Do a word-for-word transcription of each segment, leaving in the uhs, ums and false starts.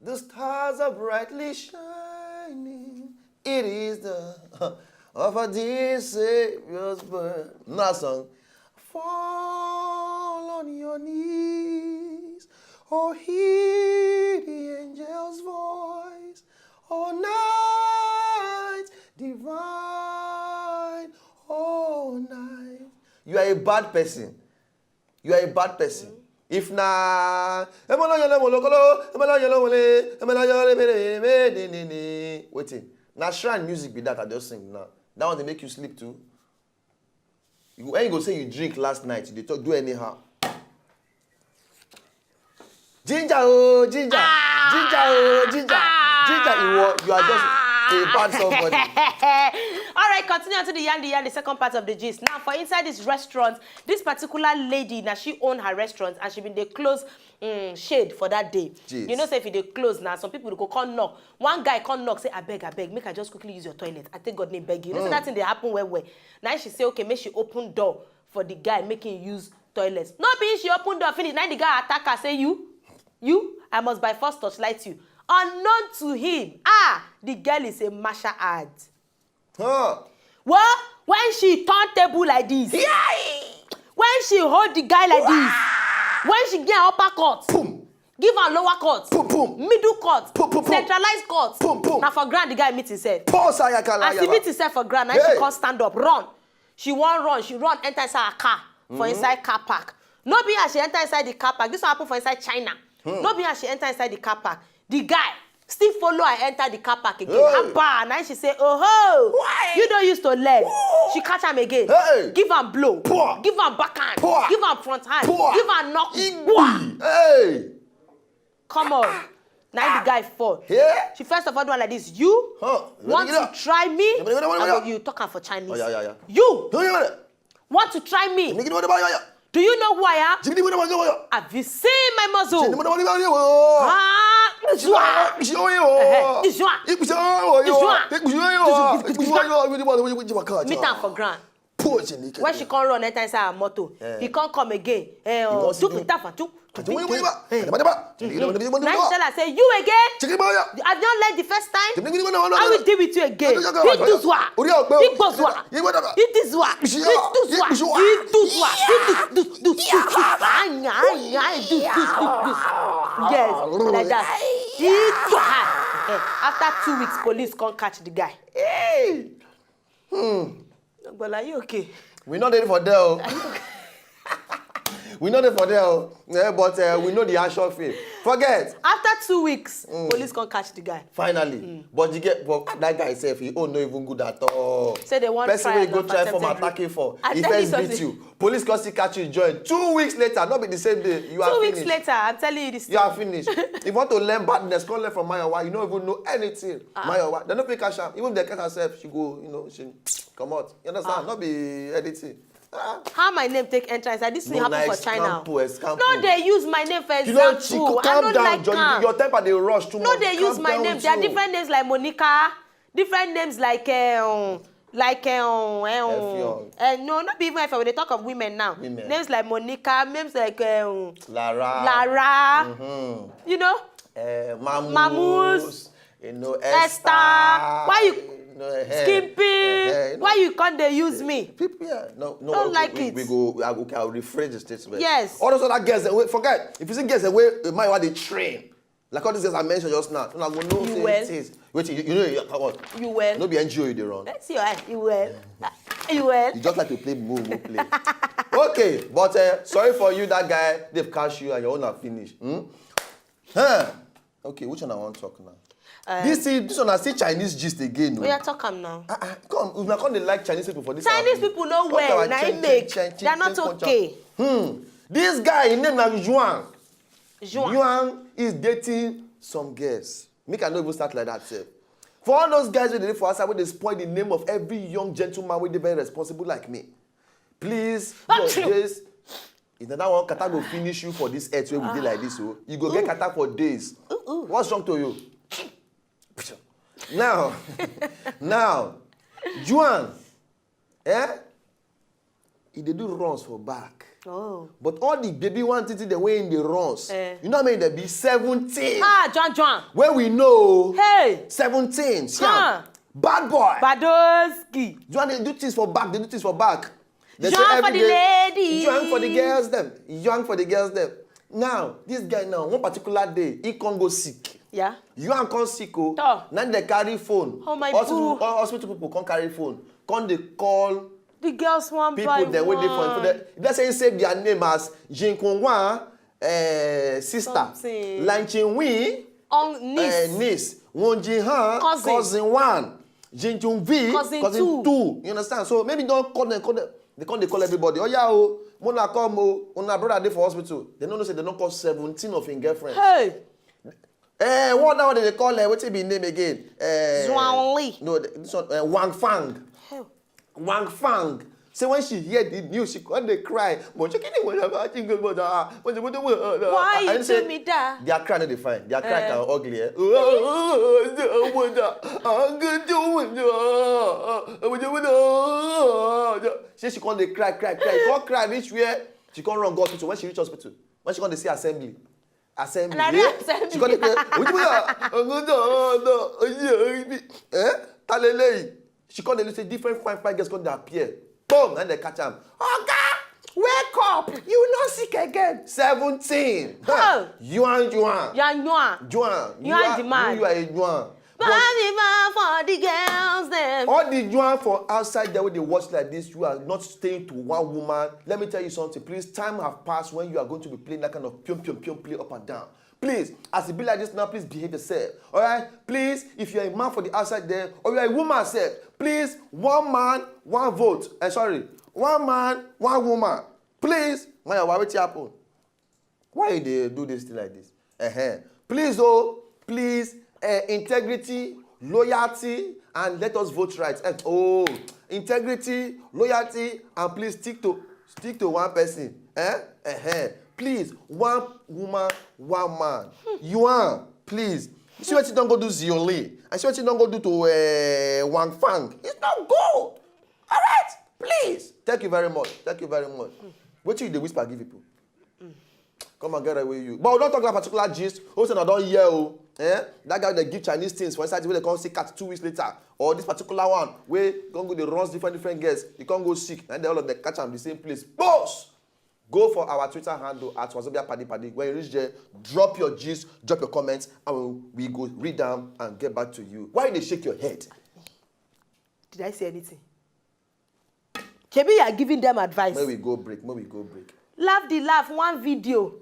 The stars are brightly shining. It is the of our dear Savior's birth. Now song. Fall on your knees. Oh, hear the angel's voice. Oh, night divine. Oh, night. You are a bad person. You are a bad person. If na wetin, na shrine music be that I just sing now. That one dey make you sleep too. You, when you go say you drink last night, you dey talk, do anyhow. Ginger, oh, ginger, ginger, oh, ginger, ginger. You are, you are just a bad somebody. All right, continue to the yarn, the yarn, the second part of the gist. Now, for inside this restaurant, this particular lady, now she own her restaurant and she been dey close mm, shade for that day. Jeez. You know, say if you dey close now, some people go come knock. One guy come knock, say, "I beg, I beg, make I just quickly use your toilet. I take God name beg you." You know, so that thing dey happen well, well. Now she say, "Okay, make she open door for the guy, make him use toilet." No be she open door finish. Now the guy attack her, say, "You, you, I must by force torchlight you." Unknown to him, ah, the girl is a martial art. Huh. Well, when she turn table like this, when she hold the guy like this, when she get upper cut, Boom. give am lower cut, Boom, boom. Middle cut, Boom, boom, boom. Centralized cut. Boom, boom. Na for ground the guy meet himself. Pause, ayakala, As he ayaba. Meet himself for ground, now she Hey. Come stand up, run. She wan run, she run enter inside her car for inside car park. No be as she enter inside the car park. This one happen for inside China. No be as she enter inside the car park. The guy still follow her enter the car park again. Hey. Haba, now she say, "Oh ho, Why? You don't used to learn." Whoa. She catch am again. Hey. Give am blow. Poor. Give am backhand. Poor. Give am front hand. Poor. Give am knock. Igbo. Hey. Come on. Now the guy fall. Yeah. She first of all do am like this. You Huh. want Let me to try me? Let me, let me, let me, I go, let me. You talk am for Chinese. Oh, yeah, yeah, yeah. You No, no, no. Want to try me? Let me get what about you. Do you know who I am? Jimmy, what about you? Have you seen my muscle? Jimmy, what about you? Ah, Zua. Jimmy, what about you? Eh, Zua. Jimmy, what about you? Zua. Jimmy, what about you? Jimmy, what about you? Jimmy, what about you? Meet am for ground. Poor Chineke. When she come run enter inside her motor, Eh. He come come again. Eh, He oh, wants to tuk do- tafa, tuk, tuk, Jimmy, tuk, what about eh. you? Jimmy, what about you? Now she tell her, say, "You again? Jimmy, what about you? I don learn the first time. Jimmy, what about you? I will deal with you again." Jimmy, what about you? He do Zua. What do you He go Zua. Jimmy, what about He do Zua. Jimmy, He do Zua. Jimmy, He do Zua. He do, do, do, do. Anya, anya, he do, do, do, do. Yes, like that. He do her. Eh, after two weeks, police come catch the guy. Hey. But are you okay? We not there for there. Oh. We not there for there. Oh. Yeah, but uh, we know the action film. Forget. After two weeks, police come catch the guy. Finally. But you get but that guy himself, he own no even good at all. Say they want Person try wey and go not try form attempted attack him for. I He tell you first beat something. You. Police come still catch you join. Two weeks later, not be the same day. You are Two weeks finished. Later, I'm telling you this. You are finished. If you want to learn badness, come learn from Mayowa. You don't even know anything. Mayowa. They don't pick her sharp. Even if they catch herself, she go, you know, she come out. You understand? Not be anything. Ah. How my name take entrance? Like this thing No, happen na for China. Escampo, Escampo. No, they use my name for You know, example. she I calm don't down, like Johnny. Am. Your temper they rush too much. No, they Calm use my down name. with There are you. Different names like Monica, different names like um, like um, um Effiong. Uh, no, not be even Effiong. When they talk of women now, Women. Names like Monica, names like um, Lara. Lara. Mm-hmm. You know, Uh, Mamus. Mamus. You know, Esther. Esther. Why you you know, eh, Skimpy? eh, you know, Why you can't they use me? People, yeah, no, no, Don't we, like we, it. We go, I, okay, I'll rephrase the statement. Yes. All those other girls, that we, forget. If you see girls that way, my what they train. Like all these girls I mentioned just now. Una go know You say well. Things. Wait, you, you know, you, come on. You well. No be N G O you dey run. Let's see your eye. You well. You well. You just like to play move, move play. Okay, but uh, sorry for you, that guy. They've catch you and your own are finished. Hmm? Huh? Okay, which one I want to talk now? Uh, this is this one I see Chinese gist again. No? We are talking now. Ah, ah, come, we not come dey like Chinese people for this. Chinese our- people no What our well. Na Chin- im make Chin- they are not Chin- okay. Hmm. This guy, his name na Yuan. Juan. Yuan is dating some girls. Make I no even start like that sef. For all those guys wey dey for outside wey dey spoil the name of every young gentleman wey dey very responsible like me, please, Achoo! This if na that one kata go finish you for this earth wey we dey like this o, you go get kata for days. What's wrong to you? Now, now, Juan, eh? He dey do runs for back. Oh. But all the baby one titi the way in the runs. Eh. You know how many there be? Seventeen. Ah, John John. Where we know. Hey. Seventeen. See Huh. Am. Bad boy. Badoski. John dey do things for back. They do things for back. They say John for every the day, ladies. John for the girls them. John for the girls them. Now, this guy now, one particular day, he can't go sick. Yeah. You and come sick, oh. Toh. Now they carry phone. Oh, my hospital, boo. Hospital people can't carry phone. Come they call The girls one by people they wait there for one. for the, let's say you save their name as Jinkungwa, uh, sister. Something. Lanchinwi, On niece. Uh, niece. Wonjihan, Cousin. Cousin one. Jinjun V, Cousin cousin two. two. You understand? So maybe don't call them, call them. They call, they call everybody. Oh yeah, oh, Mona come, oh, Mona brother dey for hospital. They don't know say they don't call seventeen of his girlfriends. Hey. Eh, what now they call her? What be name again? Eh, Zhuang Li. No, th- this one, uh, Wang Fang. Hell. Wang Fang. Say when she hear the news, she come dey cry. But she can't even have a thing about her. But she wouldn't want her. Why I you say, do me that? Their cry no dey fine. Their cry Eh. can ugly, eh? Say she come dey cry, cry, cry. Come cry reach where she come run go hospital. When she reach hospital, when she come dey see assembly, assembly. Na Eh? real assembly. She come dey cry. Eh? Talele. She come dey say different fine fine girls come dey appear. Boom, and they catch am. Oga, wake up! You no sick again. Seventeen. Oh. Yuan, yuan. You are Yuan. Yuan. You are the man. You are a yuan. But happy man for the girls them. All the yuan for outside there with the watch like this, you are not staying to one woman. Let me tell you something. Please, time have passed when you are going to be playing that kind of pium pium pium play up and down. Please, as it be like this now, please behave yourself. All right? Please, if you're a man for the outside there, or you're a woman self, please, one man, one vote. Eh, sorry, one man, one woman. Please, my wife, what happen? Why you dey do this thing like this? Uh-huh. Please, oh, please, uh, integrity, loyalty, and let us vote right. Eh, oh, integrity, loyalty, and please stick to stick to one person. Eh? Uh-huh. Please, one woman, one man. Yuan, please. You see what you don't go do Zioli. I see what you don't go do to uh, Wang Fang. It's not good. All right? Please. Thank you very much. Thank you very much. What you dey whisper give people? Come and get away you. But we don't talk that particular gist. Who say I don't hear, oh? Eh? That guy that give Chinese things for inside wey they come see cat two weeks later. Or this particular one where come go the runs different different girls. You can't go sick. And they all of them catch am the same place. Boss! Go for our Twitter handle at Wazobia Paddy Paddy. When you reach there, drop your gist, drop your comments, and we, we go read them and get back to you. Why they shake your head? Did I say anything? Shebi, you are giving them advice. May we go break. May we go break. Laugh the laugh, one video.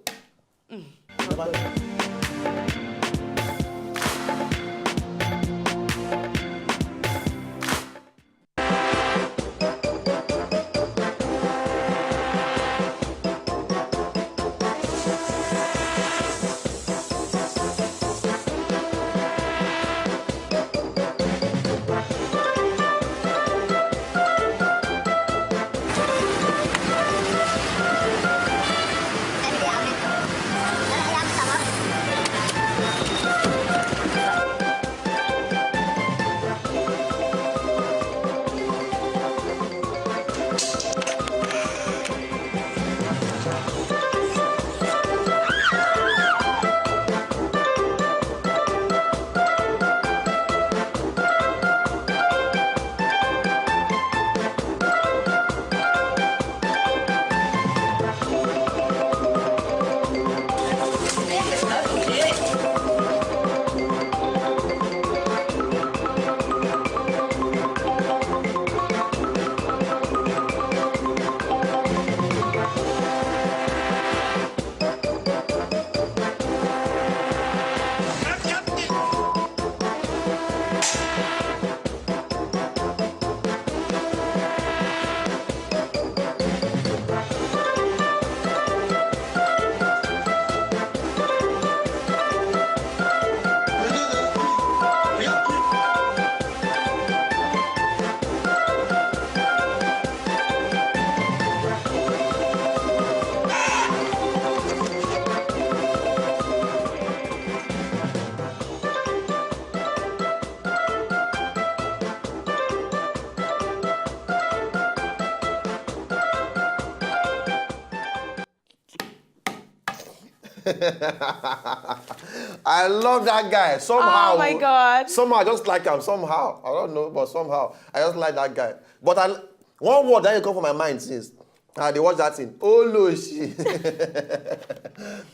I love that guy. Somehow. Oh my God. Somehow I just like him. Somehow. I don't know, but somehow. I just like that guy. But I, one word that you come for my mind since. I dey watch that thing. Oh, no, she.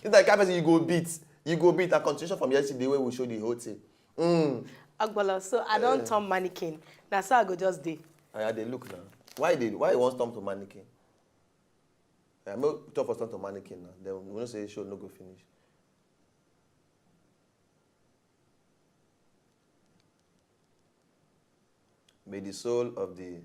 It's like kind person you go beat. You go beat a continuation from yesterday where we show the whole thing. Mm. Agbala, so I don't turn mannequin. That's how I go just day. I dey look now. Why they why you want turn to mannequin? I make two of us turn to mannequin now. Then we know say show no go finish. May the soul of the